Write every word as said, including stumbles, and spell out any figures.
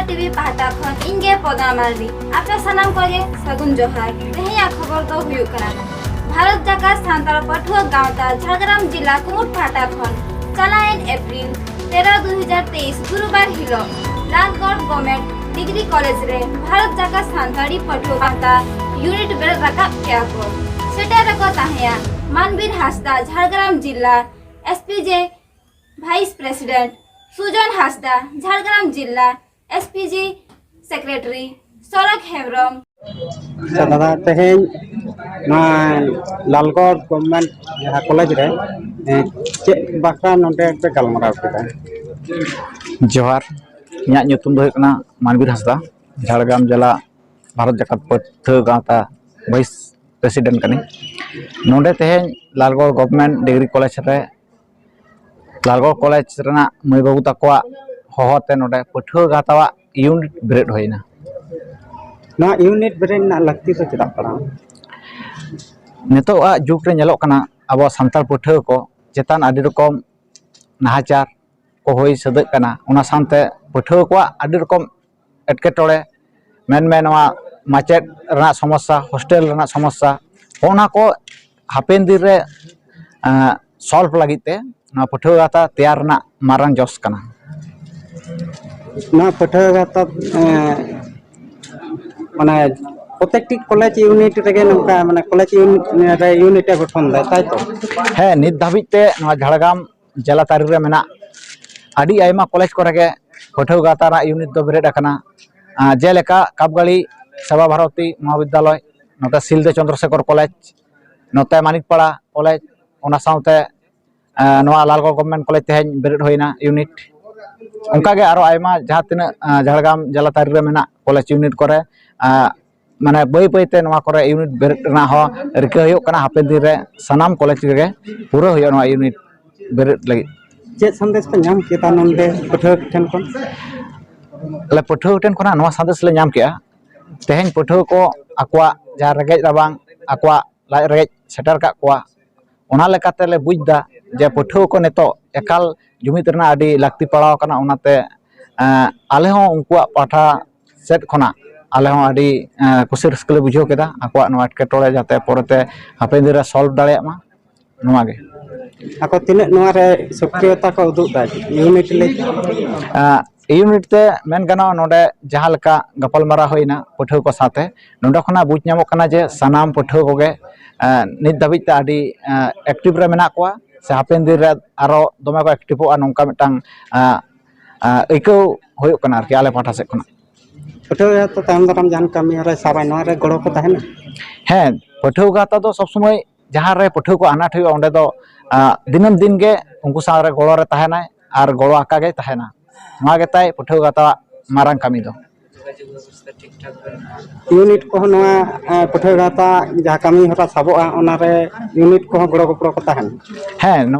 TV ᱯᱟᱦᱴᱟ ᱠᱷᱚᱱ ᱤᱧ ᱜᱮ ᱯᱚᱫᱟ ᱢᱟᱨᱰᱤ᱾ ᱟᱯᱮ ᱥᱟᱱᱟᱢ ᱠᱚᱜᱮ ᱥᱟᱹᱜᱩᱱ ᱡᱚᱦᱟᱨ᱾ ᱛᱮᱦᱮᱧᱟᱜ ᱠᱷᱚᱵᱚᱨ ᱫᱚ ᱦᱩᱭᱩᱜ ᱠᱟᱱᱟ, ᱵᱷᱟᱨᱚᱛ ᱡᱟᱠᱟᱛ ᱥᱟᱱᱛᱟᱲ ᱯᱟᱹᱴᱷᱩᱣᱟᱹ ᱜᱟᱶᱛᱟ ᱡᱷᱟᱲᱜᱨᱟᱢ ᱡᱤᱞᱟ ᱠᱩᱢᱩᱴ ᱯᱟᱦᱴᱟ ᱠᱷᱚᱱ ᱪᱟᱞᱟᱣᱮᱱ ᱮᱯᱨᱤᱞ ᱛᱮᱨᱚ ᱫᱩ ᱦᱟᱡᱟᱨ ᱛᱮᱭᱤᱥ ᱜᱩᱨᱩᱵᱟᱨ ᱦᱤᱞᱳᱜ ᱞᱟᱞᱜᱚᱲ ᱜᱚᱵᱷᱢᱮᱱᱴ ᱰᱤᱜᱽᱨᱤ ᱠᱚᱞᱮᱡᱽ ᱨᱮ ᱵᱷᱟᱨᱚᱛ ᱡᱟᱠᱟᱛ ᱥᱟᱱᱛᱟᱲᱤ ᱯᱟᱹᱴᱷᱩᱣᱟᱹ ᱜᱟᱶᱛᱟ ᱭᱩᱱᱤᱴ ᱵᱮᱨᱮᱫ ᱨᱟᱠᱟᱵ ᱠᱮᱫᱼᱟ ᱠᱚ᱾ ᱥᱮᱴᱮᱨ ᱨᱮᱠᱚ ᱛᱟᱦᱮᱸᱭᱟ ᱢᱟᱱᱵᱤᱨ ᱦᱟᱸᱥᱫᱟ, ᱡᱷᱟᱲᱜᱨᱟᱢ ᱡᱤᱞᱟ S P J vice president, Sujon Hansda, Jhargram ᱡᱤᱞᱟ ᱮᱥ ᱯᱤ ᱡᱤ ᱥᱮᱠᱨᱮᱴᱟᱨᱤ, ᱥᱚᱨᱚᱠ ᱦᱮᱢᱵᱨᱚᱢ᱾ ᱟᱪᱪᱷᱟ ᱫᱟᱫᱟ, ᱛᱮᱦᱮᱧ ᱱᱚᱣᱟ ᱞᱟᱞᱜᱚᱲ ᱜᱚᱵᱷᱢᱮᱱᱴ ᱡᱟᱦᱟᱸ ᱠᱚᱞᱮᱡᱽ ᱨᱮ, ᱮ, ᱪᱮᱫ ᱵᱟᱠᱷᱨᱟ ᱱᱚᱰᱮ ᱯᱮ ᱜᱟᱞᱢᱟᱨᱟᱣ ᱠᱮᱫᱟ? ᱡᱚᱦᱟᱨ, ᱤᱧᱟᱹᱜ ᱧᱩᱛᱩᱢ ᱫᱚ ᱦᱩᱭᱩᱜ ᱠᱟᱱᱟ ᱢᱟᱱᱵᱤᱨ ᱦᱟᱸᱥᱫᱟ, ᱡᱷᱟᱲᱜᱨᱟᱢ ᱡᱮᱞᱟ ᱵᱷᱟᱨᱚᱛ ᱡᱟᱠᱟᱛ ᱯᱟᱹᱴᱷᱩᱣᱟᱹ ᱜᱟᱶᱛᱟ ᱵᱷᱟᱭᱤᱥ ᱯᱨᱮᱥᱤᱰᱮᱱᱴ ᱠᱟᱹᱱᱟᱹᱧ᱾ ᱱᱚᱰᱮ ᱛᱮᱦᱮᱧ ᱞᱟᱞᱜᱚᱲ ᱜᱚᱵᱷᱢᱮᱱᱴ ᱰᱤᱜᱽᱨᱤ ᱠᱚᱞᱮᱡᱽ ᱨᱮ ᱞᱟᱞᱜᱚᱲ ᱠᱚᱞᱮᱡᱽ ᱨᱮᱱᱟᱜ ᱢᱟᱹᱭ ᱵᱟᱹᱵᱩ ᱛᱟᱠᱚᱣᱟᱜ ᱦᱚᱦᱚ ᱛᱮ ᱱᱚᱰᱮ ᱯᱟᱹᱴᱷᱩᱣᱟᱹ ᱜᱟᱶᱛᱟᱣᱟᱜ ᱤᱭᱩᱱᱤᱴ ᱵᱮᱨᱮᱫ ᱦᱩᱭᱱᱟ᱾ ᱱᱚᱣᱟ ᱤᱭᱩᱱᱤᱴ ᱵᱮᱨᱮᱫ ᱨᱮᱱᱟᱜ ᱞᱟᱹᱠᱛᱤ ᱫᱚ ᱪᱮᱫᱟᱜ ᱯᱟᱲᱟᱣ? ᱱᱤᱛᱚᱜ ᱟᱜ ᱡᱩᱜᱽ ᱨᱮ ᱧᱮᱞᱚᱜ ᱠᱟᱱᱟ, ᱟᱵᱚ ᱥᱟᱱᱛᱟᱲ ᱯᱟᱹᱴᱷᱩᱣᱟᱹ ᱠᱚ ᱪᱮᱛᱟᱱ ᱟᱹᱰᱤ ᱨᱚᱠᱚᱢ ᱱᱟᱦᱟᱪᱟᱨ ᱠᱚ ᱦᱩᱭ ᱥᱟᱹᱫᱟᱹᱜ ᱠᱟᱱᱟ᱾ ᱚᱱᱟ ᱥᱟᱶᱛᱮ ᱯᱟᱹᱴᱷᱩᱣᱟᱹ ᱠᱚᱣᱟᱜ ᱟᱹᱰᱤ ᱨᱚᱠᱚᱢ ᱮᱴᱠᱮᱴᱚᱬᱮ, ᱢᱮᱱᱢᱮ ᱱᱚᱣᱟ ᱢᱟᱪᱮᱫ ᱨᱮᱱᱟᱜ ᱥᱚᱢᱚᱥᱥᱟ, ᱦᱳᱥᱴᱮᱞ ᱨᱮᱱᱟᱜ ᱥᱚᱢᱚᱥᱥᱟ, ᱚᱱᱟ ᱠᱚ ᱦᱟᱯᱮᱱ ᱫᱤᱱ ᱨᱮ ᱥᱚᱞᱵᱷ ᱞᱟᱹᱜᱤᱫ ᱛᱮ ᱱᱚᱣᱟ ᱯᱟᱹᱴᱷᱩᱣᱟᱹ ᱜᱟᱶᱛᱟ ᱛᱮᱭᱟᱨ ᱨᱮᱱᱟᱜ ᱢᱟᱨᱟᱝ ᱡᱚᱥ ᱠᱟᱱᱟ᱾ ᱱᱚᱣᱟ ᱯᱟᱹᱴᱷᱩᱣᱟᱹ ᱜᱟᱶᱛᱟ, ᱮᱸ, ᱢᱟᱱᱮ ᱯᱨᱚᱛᱮᱠᱴᱤ ᱠᱚᱞᱮᱡᱽ ᱤᱭᱩᱱᱤᱴ ᱨᱮᱜᱮ ᱱᱚᱝᱠᱟ, ᱢᱟᱱᱮ ᱠᱚᱞᱮᱡᱽ ᱤᱭᱩᱱᱤᱴ ᱨᱮ ᱤᱭᱩᱱᱤᱴ ᱮ ᱜᱚᱴᱷᱚᱱ ᱫᱟᱭ, ᱛᱟᱭ ᱛᱚ? ᱦᱮᱸ, ᱱᱤᱛ ᱫᱷᱟᱹᱵᱤᱡ ᱛᱮ ᱱᱚᱣᱟ ᱡᱷᱟᱲᱜᱨᱟᱢ ᱡᱮᱞᱟ ᱛᱟᱹᱨᱤ ᱨᱮ ᱢᱮᱱᱟᱜ ᱟᱹᱰᱤ ᱟᱭᱢᱟ ᱠᱚᱞᱮᱡᱽ ᱠᱚᱨᱮ ᱜᱮ ᱯᱟᱹᱴᱷᱩᱣᱟᱹ ᱜᱟᱶᱛᱟ ᱨᱮᱱᱟᱜ ᱤᱭᱩᱱᱤᱴ ᱫᱚ ᱵᱮᱨᱮᱫ ᱟᱠᱟᱱᱟ᱾ ᱟᱸ, ᱡᱮᱞᱮᱠᱟ ᱠᱟᱯᱜᱟᱲᱤ ᱥᱮᱵᱟ ᱵᱷᱟᱨᱚᱛᱤ ᱢᱚᱦᱟᱵᱤᱫᱽᱫᱟᱞᱚᱭ, ᱱᱚᱛᱮ ᱥᱤᱞᱫᱟᱹ ᱪᱚᱱᱫᱨᱚᱥᱮᱠᱷᱚᱨ ᱠᱚᱞᱮᱡᱽ, ᱱᱚᱛᱮ ᱢᱟᱱᱤᱠᱯᱟᱲᱟ ᱠᱚᱞᱮᱡᱽ, ᱚᱱᱟ ᱥᱟᱶᱛᱮ, ᱟᱸ, ᱱᱚᱣᱟ ᱞᱟᱞᱜᱚᱲ ᱜᱚᱵᱷᱢᱮᱱᱴ ᱠᱚᱞᱮᱡᱽ ᱛᱮᱦᱮᱧ ᱵᱮᱨᱮᱫ ᱦᱩᱭᱱᱟ ᱤᱭᱩᱱᱤᱴ᱾ ᱚᱱᱠᱟᱜᱮ ᱟᱨᱚ ᱟᱭᱢᱟ ᱡᱟᱦᱟᱸ ᱛᱤᱱᱟᱹᱜ, ᱟᱸ, ᱡᱷᱟᱲᱜᱨᱟᱢ ᱡᱮᱞᱟ ᱛᱟᱹᱨᱤ ᱨᱮ ᱢᱮᱱᱟᱜ ᱠᱚᱞᱮᱡᱽ ᱤᱭᱩᱱᱤᱴ ᱠᱚᱨᱮ, ᱟᱸ, ᱢᱟᱱᱮ ᱵᱟᱹᱭ ᱵᱟᱹᱭᱛᱮ ᱱᱚᱣᱟ ᱠᱚᱨᱮ ᱤᱭᱩᱱᱤᱴ ᱵᱮᱨᱮᱫ ᱨᱮᱱᱟᱜ ᱦᱚᱸ ᱨᱤᱠᱟᱹ ᱦᱩᱭᱩᱜ ᱠᱟᱱᱟ᱾ ᱦᱟᱯᱮᱱ ᱫᱤᱱ ᱨᱮ ᱥᱟᱱᱟᱢ ᱠᱚᱞᱮᱡᱽ ᱨᱮᱜᱮ ᱯᱩᱨᱟᱹ ᱦᱩᱭᱩᱜᱼᱟ ᱱᱚᱣᱟ ᱤᱭᱩᱱᱤᱴ ᱵᱮᱨᱮᱫ ᱞᱟᱹᱜᱤᱫ᱾ ᱪᱮᱫ ᱥᱟᱸᱫᱮᱥ ᱯᱮ ᱧᱟᱢ ᱠᱮᱫᱟ ᱱᱚᱰᱮ ᱯᱟᱹᱴᱷᱩᱣᱟᱹ ᱴᱷᱮᱱ ᱠᱷᱚᱱ? ᱟᱞᱮ ᱯᱟᱹᱴᱷᱩᱣᱟᱹ ᱴᱷᱮᱱ ᱠᱷᱚᱱᱟᱜ ᱱᱚᱣᱟ ᱥᱟᱸᱫᱮᱥ ᱞᱮ ᱧᱟᱢ ᱠᱮᱜᱼᱟ, ᱛᱮᱦᱮᱧ ᱯᱟᱹᱴᱷᱩᱣᱟᱹ ᱠᱚ ᱟᱠᱚᱣᱟᱜ ᱡᱟᱦᱟᱸ ᱨᱮᱸᱜᱮᱡ ᱨᱟᱵᱟᱝ, ᱟᱠᱚᱣᱟᱜ ᱞᱟᱡ ᱨᱮᱸᱜᱮᱡ ᱥᱮᱴᱮᱨ ᱠᱟᱜ ᱠᱚᱣᱟ, ᱚᱱᱟ ᱞᱮᱠᱟᱛᱮ ᱞᱮ ᱵᱩᱡᱽ ᱮᱫᱟ ᱡᱮ ᱯᱟᱹᱴᱷᱩᱣᱟᱹ ᱠᱚ ᱱᱤᱛᱚᱜ ᱮᱠᱟᱞ ᱡᱩᱢᱤᱫ ᱨᱮᱱᱟᱜ ᱟᱹᱰᱤ ᱞᱟᱹᱠᱛᱤ ᱯᱟᱲᱟᱣ ᱟᱠᱟᱱᱟ᱾ ᱚᱱᱟᱛᱮ ᱟᱞᱮ ᱦᱚᱸ ᱩᱱᱠᱩᱣᱟᱜ ᱯᱟᱦᱴᱟ ᱥᱮᱫ ᱠᱷᱚᱱᱟᱜ ᱟᱞᱮ ᱦᱚᱸ ᱟᱹᱰᱤ ᱠᱩᱥᱤ ᱨᱟᱹᱥᱠᱟᱹ ᱞᱮ ᱵᱩᱡᱷᱟᱹᱣ ᱠᱮᱫᱟ, ᱟᱠᱚᱣᱟᱜ ᱱᱚᱣᱟ ᱮᱴᱠᱮᱴᱚᱬᱮ ᱡᱟᱛᱮ ᱯᱚᱨᱮᱛᱮ ᱦᱟᱯᱮᱱ ᱫᱤᱱ ᱨᱮ ᱥᱚᱞᱵᱷ ᱫᱟᱲᱮᱭᱟᱜ ᱢᱟ, ᱱᱚᱣᱟ ᱜᱮ᱾ ᱟᱠᱚ ᱛᱤᱱᱟᱹᱜ ᱱᱚᱣᱟ ᱨᱮ ᱥᱚᱠᱨᱤᱭᱚᱛᱟ ᱠᱚ ᱩᱫᱩᱜ ᱮᱫᱟ ᱤᱭᱩᱱᱤᱴ ᱞᱟᱹᱭ? ᱤᱭᱩᱱᱤᱴ ᱛᱮ ᱢᱮᱱ ᱜᱟᱱᱚᱜᱼᱟ, ᱱᱚᱰᱮ ᱡᱟᱦᱟᱸ ᱞᱮᱠᱟ ᱜᱟᱯᱟᱞᱢᱟᱨᱟᱣ ᱦᱩᱭᱱᱟ ᱯᱟᱹᱴᱷᱩᱣᱟᱹ ᱠᱚ ᱥᱟᱶᱛᱮ, ᱱᱚᱰᱮ ᱠᱷᱚᱱᱟᱜ ᱵᱩᱡᱽ ᱧᱟᱢᱚᱜ ᱠᱟᱱᱟ ᱡᱮ ᱥᱟᱱᱟᱢ ᱯᱟᱹᱴᱷᱩᱣᱟᱹ ᱠᱚᱜᱮ ᱱᱤᱛ ᱫᱷᱟᱹᱵᱤᱡ ᱛᱮ ᱟᱹᱰᱤ ᱮᱠᱴᱤᱵᱷ ᱨᱮ ᱢᱮᱱᱟᱜ ᱠᱚᱣᱟ, ᱥᱮ ᱦᱟᱯᱮᱱ ᱫᱤᱱ ᱨᱮ ᱟᱨᱚ ᱫᱚᱢᱮ ᱠᱚ ᱮᱠᱴᱤᱵᱷᱚᱜᱼᱟ, ᱱᱚᱝᱠᱟ ᱢᱤᱫᱴᱟᱝ ᱟᱹᱭᱠᱟᱹᱣ ᱦᱩᱭᱩᱜ ᱠᱟᱱᱟ ᱟᱨᱠᱤ ᱟᱞᱮ ᱯᱟᱦᱴᱟ ᱥᱮᱫ ᱠᱷᱚᱱᱟᱜ᱾ ᱯᱟᱹᱴᱷᱩᱣᱟᱹ ᱛᱟᱭᱚᱢ ᱫᱟᱨᱟᱢ ᱡᱟᱦᱟᱱ ᱠᱟᱹᱢᱤ ᱦᱚᱨᱟᱭ ᱥᱟᱵᱟᱭ, ᱱᱚᱣᱟ ᱨᱮ ᱜᱚᱲᱚ ᱠᱚ ᱛᱟᱦᱮᱱᱟ? ᱦᱮᱸ, ᱯᱟᱹᱴᱷᱩᱣᱟᱹ ᱜᱟᱶᱛᱟ ᱫᱚ ᱥᱚᱵᱽ ᱥᱚᱢᱚᱭ ᱡᱟᱦᱟᱸ ᱨᱮ ᱯᱟᱹᱴᱷᱩᱣᱟᱹ ᱠᱚ ᱟᱱᱟᱴ ᱦᱩᱭᱩᱜᱼᱟ, ᱚᱸᱰᱮ ᱫᱚ ᱫᱤᱱᱟᱹᱢ ᱫᱤᱱ ᱜᱮ ᱩᱱᱠᱩ ᱥᱟᱶ ᱨᱮ ᱜᱚᱲᱚ ᱨᱮ ᱛᱟᱦᱮᱱᱟᱭ ᱟᱨ ᱜᱚᱲᱚ ᱟᱠᱟ ᱜᱮᱭ ᱛᱟᱦᱮᱱᱟ᱾ ᱱᱚᱣᱟ ᱜᱮᱛᱟᱭ ᱯᱟᱹᱴᱷᱩᱣᱟᱹ ᱜᱟᱶᱛᱟᱣᱟᱜ ᱢᱟᱨᱟᱝ ᱠᱟᱹᱢᱤ ᱫᱚ᱾ ᱤᱭᱩᱱᱤᱴ ᱠᱚᱦᱚᱸ ᱱᱚᱣᱟ ᱯᱟᱹᱴᱷᱩᱣᱟᱹ ᱜᱟᱶᱛᱟ ᱡᱟᱦᱟᱸ ᱠᱟᱹᱢᱤ ᱦᱚᱨᱟ ᱥᱟᱵᱚᱜᱼᱟ, ᱚᱱᱟᱨᱮ ᱤᱭᱩᱱᱤᱴ ᱠᱚᱦᱚᱸ ᱜᱚᱲᱚ ᱜᱚᱯᱚᱲᱚ ᱠᱚ ᱛᱟᱦᱮᱱᱟ? ᱦᱮᱸ,